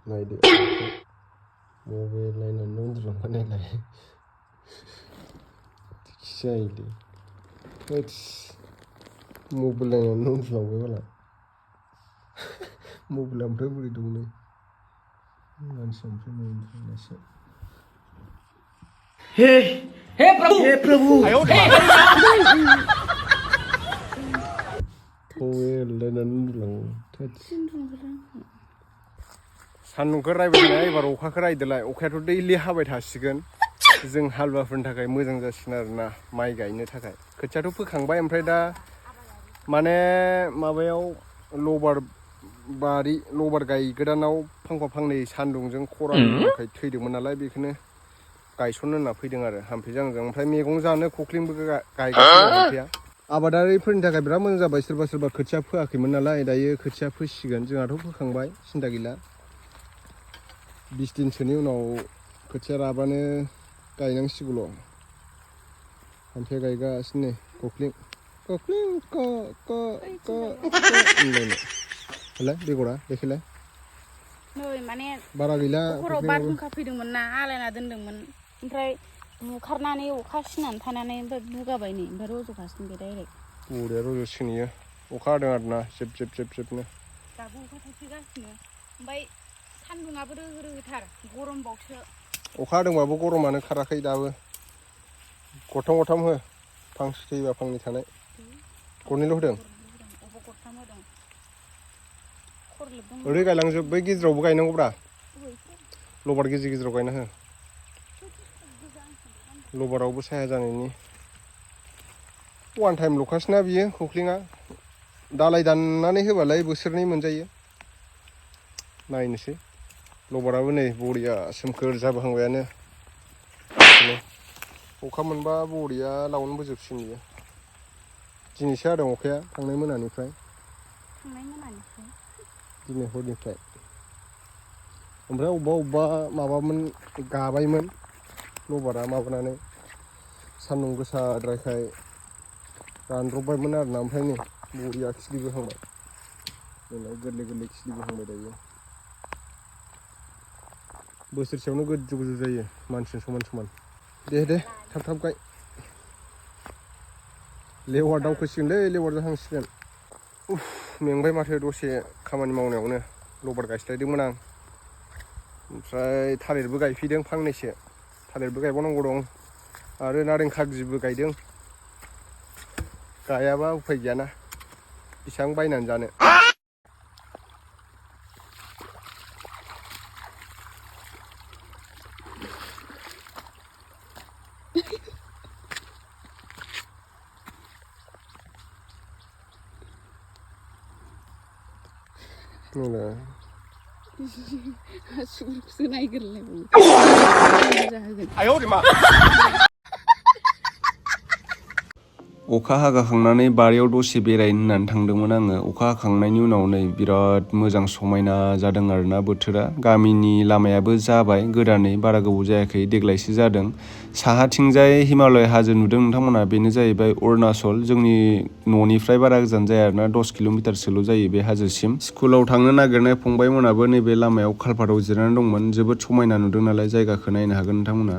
नायदो मबाइल नायनानै उन्दुलांबाय जायोलै मबाइल नायनानै उन्दुलांबाय बाला मबाइला ओमफ्राय बोरै दंनो मानसिया ओमफ्राय उन्दुलांनायसो हे प्रभु मबाइल नायनानै उन्दुलाङो सान्दुंखौ रायबाय थानाया एबार अखाखौ रायदोलाय अखायाथ' दैलि हाबाय थासिगोन जों हालुवाफोरनि थाखाय मोजां जासिगोन आरोना माइ गायनो थाखाय खोथियाथ' फोखांबाय ओमफ्राय दा माने माबायाव लबार गायगोदानाव फांफा फांनै सान्दुंजों खराननि थाखाय थैदोंमोन नालाय बेखौनो गायसननो होनना फैदों आरो हाम्फे जांजों ओमफ्राय मैगं जानो खख्लिंबो गायगासिनो हाम्फेया आबादारिफोरनि थाखाय बिराद मोजां जाबाय सोरबा सोरबा खोथिया फोआखैमोन नालाय दायो खोथिया फोसिगोन जोंहाथ' फोखांबाय सिन्था गैला 20 दिनसोनि उनाव खोथिया राबानो गायनांसिगौल' हाम्फेया गायगासिनो खख्लिं होनलाय बेगरा देखायलाय नै माने बारा गैला हराव बारहुंखा फैदोंमोन ना आलायना दोनदोंमोन ओमफ्राय बुखारनानै अखा सिनानै थानानै ओमफ्राय बुगाबाय नै ओमफ्राय रज'गासिनो बे डाइरेक्ट बरिया रज'सिगोन इयो अखा हादों आरोना जेब जेबनो दाबो अखा थाइफ्रिगासिनो ओमफ्राय सान्दुङाबो रोहो रोहोथार गरमबावसो अखा हादोंबाबो गरमानो खाराखै दाबो गरथाम गरथाम हो फांसे थैबा फांनै थानाय गरनैल' होदों ओरै गायलांजोब बै गेजेरावबो गायनांगौब्रा लबार गेजेर गेजेराव गायना हो लबारावबो साया जानायनि वान टाइम ल'खासोना बियो खख्लिङा दालाय दाननानै होबालाय बोसोरनै मोनजायो नायनोसै लबाराबो नै बरिया सोमखोर जाबोहांबायानो अखा मोनबा बरिया लावनो बोजोबसिगोन बियो दिनैसो हादों अखाया थांनाय मोनानिफ्राय दिनै हरनिफ्राय ओमफ्राय अबेबा माबामोन गाबायमोन लबारा माबानानै सान्दुं गोसाद्रायखाय रानद्रबबायमोन आरोना ओमफ्राय नै बरिया खिलिबोहांबाय जोंनाव गोरलै खिलिबोहांबाय दायो बोसोरसेयावनो गोजौ गोजौ जायो मानसिजों समान समान दे थाब गाय लेवार दावखोसिगोनलै लेवार जाहांसिगोन मेंबाय माथो दसे खामानि मावनायावनो लबार गायस्लायदोंमोन आं ओमफ्राय थालिरबो गायफैदों फांनैसो थालिरबो गायबावनांगौ दं आरो नारें खागजिबो गायदों गायाबा उफाय गैयाना बेसेबां बायनानै जानो अखा हागाखांनानै बारियाव दसे बेरायनो होननानै थांदोंमोन आङो अखा हाखांनायनि उनाव नै बिराद मोजां समायना जादों आरोना बोथोरा गामिनि लामायाबो जाबाय गोदानै बारा गोबाव जायाखै देग्लायसो जादों साहाथिंजाय हिमालय हाजो नुदों नोंथांमोना बेनो जाहैबाय अरुणाचल जोंनि न'निफ्राय बारा गोजान जाया आरोना 10 किल'मिटारसोल' जायो बे हाजोसिम स्कुलाव थांनो नागिरनाय फंबायमोनाबो नैबे लामायाव खालभाराव जिरायनानै दंमोन जोबोद समायना नुदों नालाय जायगाखौ नायनो हागोन नोंथांमोना